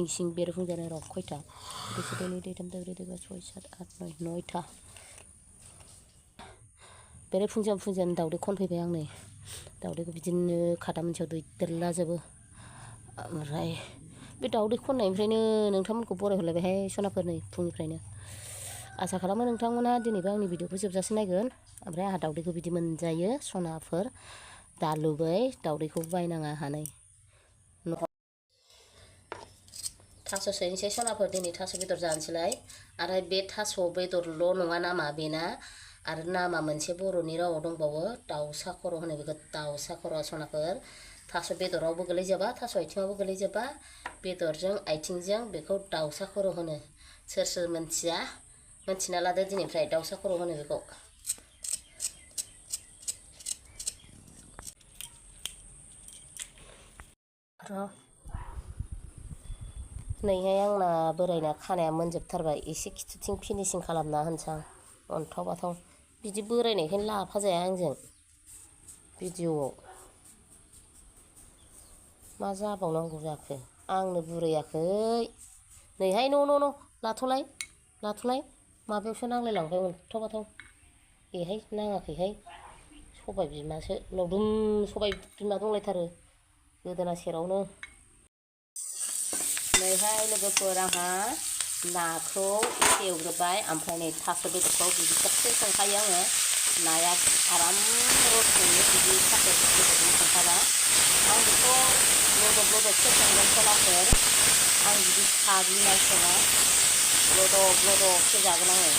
सिं बेरफुंजानाय र' खयथा दैसे दैनै दैथाम दैब्रै दैबा सय सात आठ नय नयथा बेरफुंजान दाउदै खनफैबाय आं नै दाउदैखौ बिदिनो खादा मोनसेयाव दैदेरलाजोबो ओमफ्राय बे दाउदै खननायनिफ्रायनो नोंथांमोनखौ बरायहरलायबायहाय सनाफोर नै फुंनिफ्रायनो आसा खालामो नोंथांमोना दिनैबो आंनि भिडिअखौ जोबजासे नायगोन ओमफ्राय आंहा दाउदैखौ बिदि मोनजायो सनाफोर दा लुबै दाउदैखौ बायनाङा हानै थास' सोनोसै सनाफोर दिनै थास' बेदर जानोसैलाय आरो बे थास' बेदरल' नङा नामा बेना आरो नामा मोनसे बर'नि रावाव दंबावो दाउसा खर' होनो बेखौ दाउसा खर' सनाफोर थास' बेदरावबो गोलैजोबा थास' आथिङावबो गोलैजोबा बेदरजों आथिंजों बेखौ दाउसा खर' होनो सोर मोनथिया मोनथिना लादो दिनैफ्राय दाउसा खर' होनो बेखौ नैहाय आंना बोरायना खानाया मोनजोबथारबाय एसे खिथुथिं फिनिसिं खालामना होनसां अन्थाव बाथाव बिदि बोरायनायखायनो लाफाजाया आंजों भिडिअआव मा जाबावनांगौ जाखो आंनो बुरैयाखै नैहाय न' लाथ'लाय माबायावसो नांलायलांबाय अन्थाव बाथाव बेहाय नाङाखैहाय सबाय बिमासो लावदुम सबाय बिमा दंलायथारो गोदोना सेरावनो नैहाय लोगोफोर आंहा नाखौ एसे एवग्रोबाय ओमफ्राय नै थास' बेदरखौ बिदि खेबसे संखायो आङो नाया आराम रसजोंनो बिदि थास' बेदरजों संखाबा आं बेखौ लदबसो संगोन सनाफोर आं बिदि साग्लिनाय सङा लदबसो जागोन आङो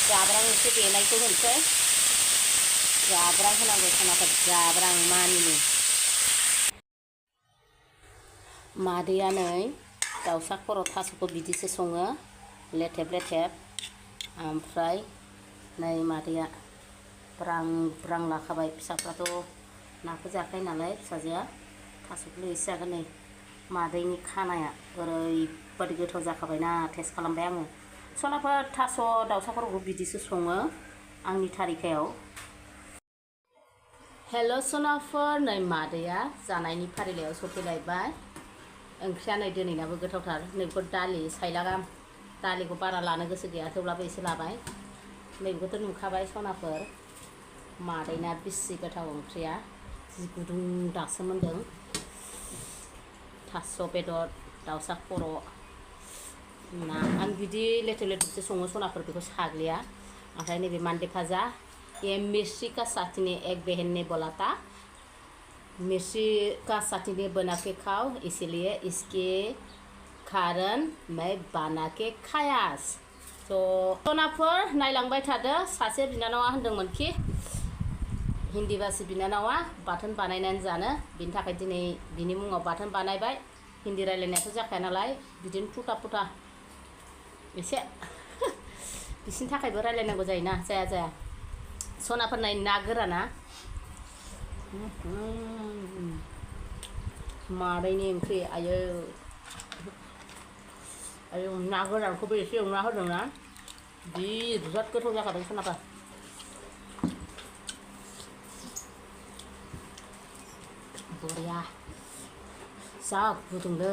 जाब्रां एसे देनायखौ होनोसै जाब्रां होनांगौ सनाफोर जाब्रां मानिनि मादैया नै दाउसा खर' थास'खौ बिदिसो सङो लेथेब ओमफ्राय नै मादैया ब्रां लाखाबाय फिसाफ्राथ' नाखौ जाखायो नालाय फिसाजोआ थास'खौल' एसे जागोन नै मादैनि खानाया ओरैबादि गोथाव जाखाबायना टेस्ट खालामबाय आङो सनाफोर थास' दाउसा खर'खौ बिदिसो सङो आंनि तारिखायाव हेल' सनाफोर नै मादैया जानायनि फारिलाइयाव सफैलायबाय ओंख्रिया नै दिनैनाबो गोथावथार नैबेखौ दालि साइलागाम दालिखौ बारा लानो गोसो गैया थेवब्लाबो एसे लाबाय नैबेखौथ' नुखाबाय सनाफोर मादैना बिसि गोथाव ओंख्रिया जि गुदुं दासो मोनदों थास' बेदर दाउसा खर' ना आं बिदि लेथेबसो सङो सनाफोर बेखौ साग्लिया ओमफ्राय नैबे मान्दे भाजा ये मिर्ची का साथने एक बहन ने बोला था मिर्ची का साथने बना के खाओ इसलिए इसके कारण मैं बना के खायास सनाफोर नायलांबाय थादो सासे बिनानावा होनदोंमोनखि हिन्दी भाषी बिनानावा बाथोन बानायनानै जानो बिनि थाखाय दिनै बिनि मुङाव बाथोन बानायबाय हिन्दी रायलायनायाथ' जाखाया नालाय बिदिनो फुटा एसे बिसिनि थाखायबो रायलायनांगौ जायोना जाया सनाफोर नाय ना गोराना मादैनि ओंख्रि आयो ना गोरानखौबो एसे एवना होदोंना बिराद गोथाव जाखादों सनाफोर बरिया जा गुदुंलै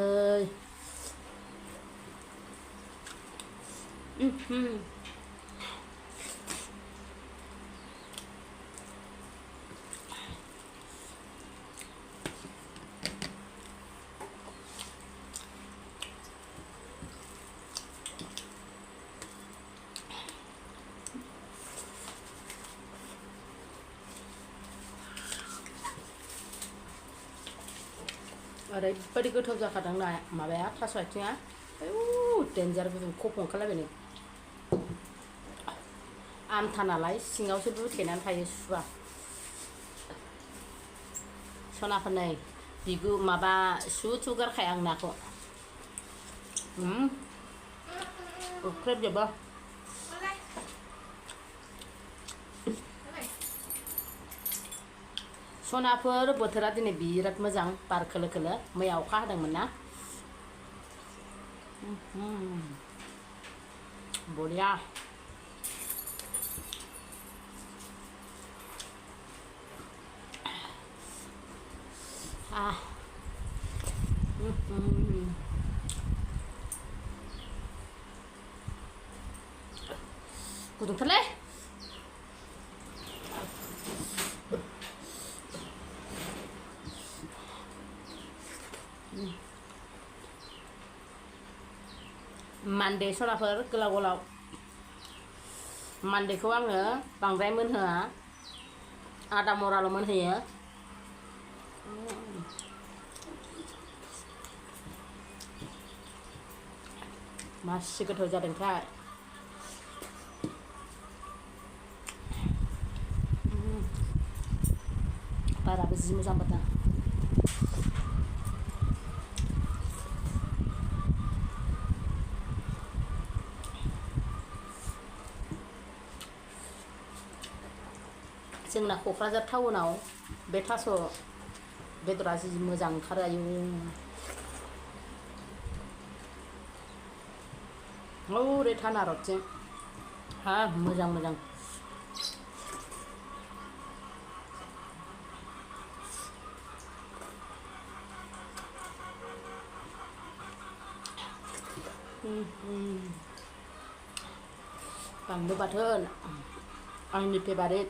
ओरैबायदि गोथाव जाखादों ना माबाया थास' आथिङा डेन्जार गुदुं खफ ओंखारलायबाय नै आमथा नालाय सिङावसो दुथेनानै थायो सुवा सनाफोर नै बिगु माबा सु गारखाया आं नाखौ उख्रेबजोबो सनाफोर बोथोरा दिनै बिराद मोजां बार खोलो खोलो मैया अखा हादोंमोन ना बरिया गुदुंथारलै मान्दे सनाफोर गोलाव गोलाव मान्देखौ आङो बांद्राय मोनहोआ आदा मराल' मोनहोयो मासि गोथाव जादोंथाय बाराबो जि मोजां बारदों जोंना क'क्राझार टाउनाव बे थास' बेदरा जि मोजां ओंखारो आयु हौरै थानारदथिं हा मोजां मोजां बानलु बाथोन आंनि फेभारिट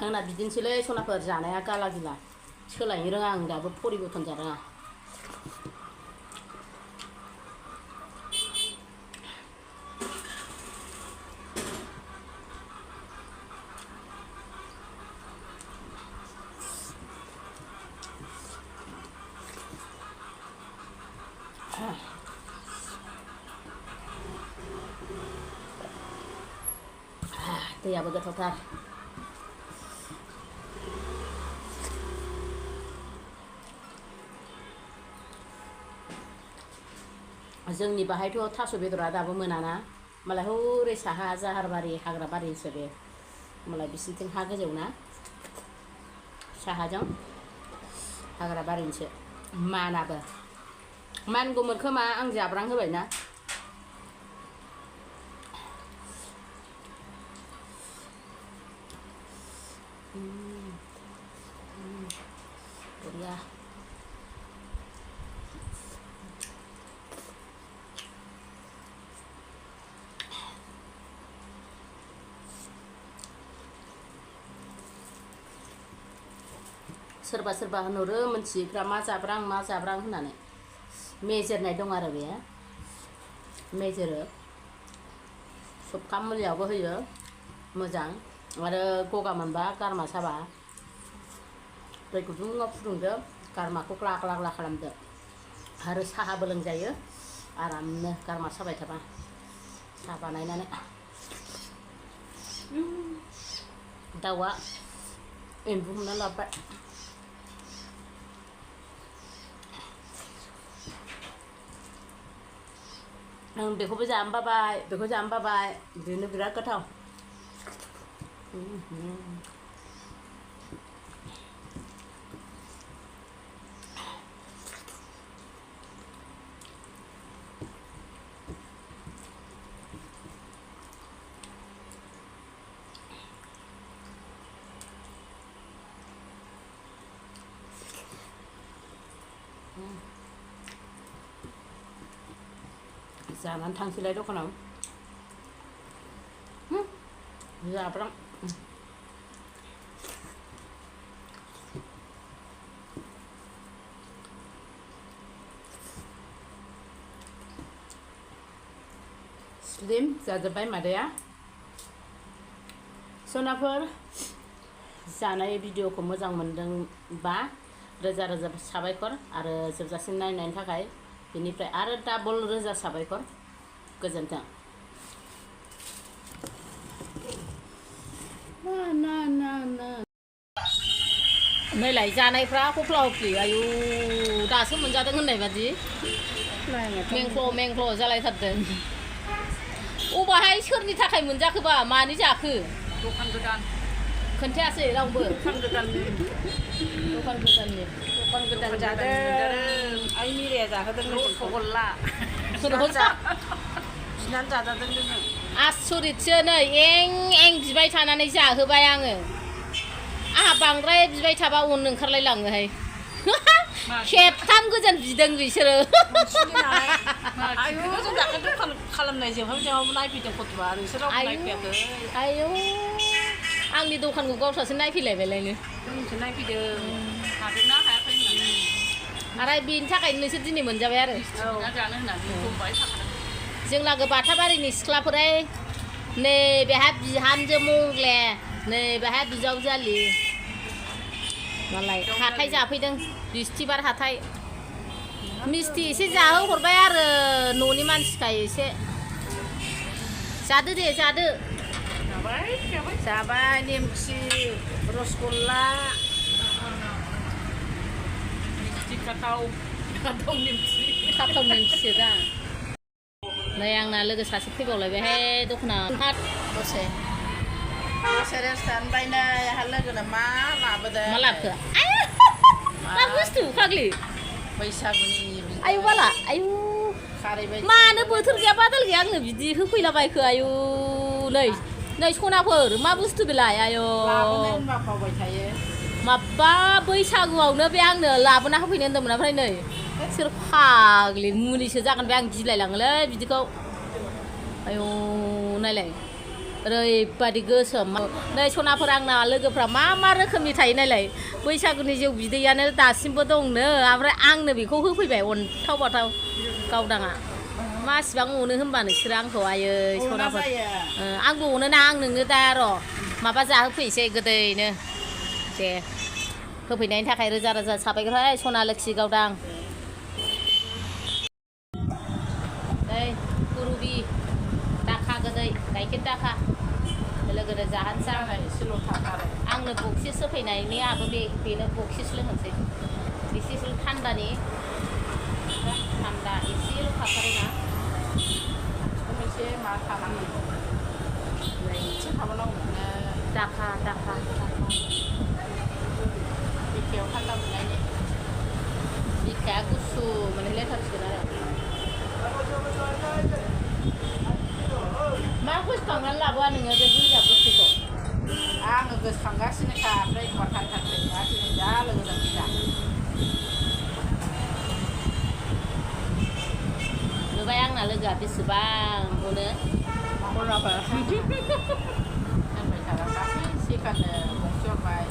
आंना बिदिनोसैलै सनाफोर जानाया गाला गिला सोलायनो रोङा आं दाबो परिबर्तन जानो रोङा दैयाबो गोथावथार जोंनि बाहायथ' थास' बेदरा दाबो मोनाना मालाय हौरै साहा जाहारबारि हाग्राबारिसो बे मालाय बिसिनिथिं हा गोजौ ना साहाजों हाग्राबारिनिसो मानाबो मानगौमोन खोमा आं जाब्रां होबायना बरिया सोरबा सोरबा होनहरो मोनथियैफ्रा मा जाब्रां होननानै मेजेरनाय दं आरो बे मेजेरो सबखा मुलियावबो होयो मोजां आरो गगा मोनबा गारमा साबा दै गुदुङाव फुदुंदो गारमाखौ ग्ला ग्ला ग्ला खालामदो आरो साहाबो लोंजायो आरामनो गारमा साबाय थाबा साहा बानायनानै दाउआ एम्बु हमना लाबोबाय आं बेखौबो जानो बाबाय बेखौ जानो बाबाय बेनो बिराद गोथाव जानानै थांसैलाय दखानाव जाब्रां स्लिम जाजोब्बाय मादैया सनाफोर जानाय भिडिअखौ मोजां मोनदोंबा रोजा रोजा साबायखर आरो जोबजासिम नायनायनि थाखाय बेनिफ्राय आरो डाबल रोजा साबायखर गोजोन्थों नैलाय जानायफ्रा हफ्ला हफ्लि आयु दासो मोनजादों होननाय बादि मेंख्ल' जालायथारदों अबाहाय सोरनि थाखाय मोनजाखोबा मानि जाखो दखान गोदान खोन्थायासै रावबो दखान गोदाननि दखान गोदान जादों आइ मिराया जाहोदों रसगल्ला बिनानै जाजादों जोङो आसरितसो नै एं बिबाय थानानै जाहोबाय आङो आंहा बांद्राय बिबाय थाबा अननो ओंखारलायलाङोहाय खेबथाम गोजोन बिदों बिसोरो आयु जों दाखालि दखान खालामनाय जोबहां नायफैदों गथ'आ नोंसोर रावबो नायफैयाखै आयौ आंनि दखानखौ गावस्रासो नायफैलायबायलायनो जोंसो नायफैदों हादोंना हायाखै होननानै आरो बेनि थाखायनो नोंसोर दिनै मोनजाबाय आरो जानो होननानै बुंबाय थाखादों जोंना बाथाबारिनि सिख्लाफोरा नै बेहा बिहामजो मंग्ले नै बेहा बिजावजालि मालाय हाथाय जाफैदों बिस्थिबार हाथाय मिस्थि एसे जाहोहरबाय आरो न'नि मानसिखाय एसे जादो दे जादो जाबाय नेमखि रसगल्ला खाथाव नेमखि दा नै आंना लोगो सासे फैबावलायबायहाय दखानाव दसे रेस्टुरेन्ट बायनाय आंहा लोगोनो मा लाबोदों मा लाबोखो मा बुस्थु फाग्लि बैसागुनि आयु बाला आयु मानो बोथोर गैया बादाल गैया आंनो बिदि होफैलाबायखो आयु नै सनाफोर मा बुस्थु बेलाय आयु मावबाय थायो माबा बैसागुआवनो बे आंनो लाबोना होफैनो होन्दोंमोन ओमफ्राय नै सोर फाग्लि मुलिसो जागोन बे आं गिलायलाङोलै बिदिखौ आयु नायलाय ओरैबादि गोसोम नै सनाफोर आंना लोगोफ्रा मा रोखोमनि थायो नायलाय बैसागुनि जौ बिदैयानो दासिमबो दंनो ओमफ्राय आंनो बेखौ होफैबाय अनथाव बाथाव गावदाङा मासिबां अनो होनबा नोंसोरो आंखौ आयै सनाफोर आंबो अनोना आं नोंनो दा र' माबा जाहोफैसै गोदैनो दे होफैनायनि थाखाय रोजा रोजा साबायखर सना लोक्षि गावदां नै गुरुबि दाखा गोदै गाइखेर दाखा लोगोनो जाहोनोसै आंनो बक्सिस होफैनायनि आंबो बेनो बक्सिस लोंहोनोसै एसेल' थान्दानि थान्दा एसेल' थाथारोना एसे मा थानांगौ एसे थाबावनांगौ दाखा बिखायाव थान्दा मोननायनि बिखाया गुसु मोनहैलायथारसिगोन आरो मा गोसोखांनानै लाबोआ नोङो बे बुरजा बुस्थुखौ आङो गोसोखांगासिनोखा ओमफ्राय एखमबा थांगासिनो जा लोगोजों फैदा नुबाय आंना लोगोआ बेसेबां अनो होनबाय थाग्रा गासै सिगांनो गंसे हरबाय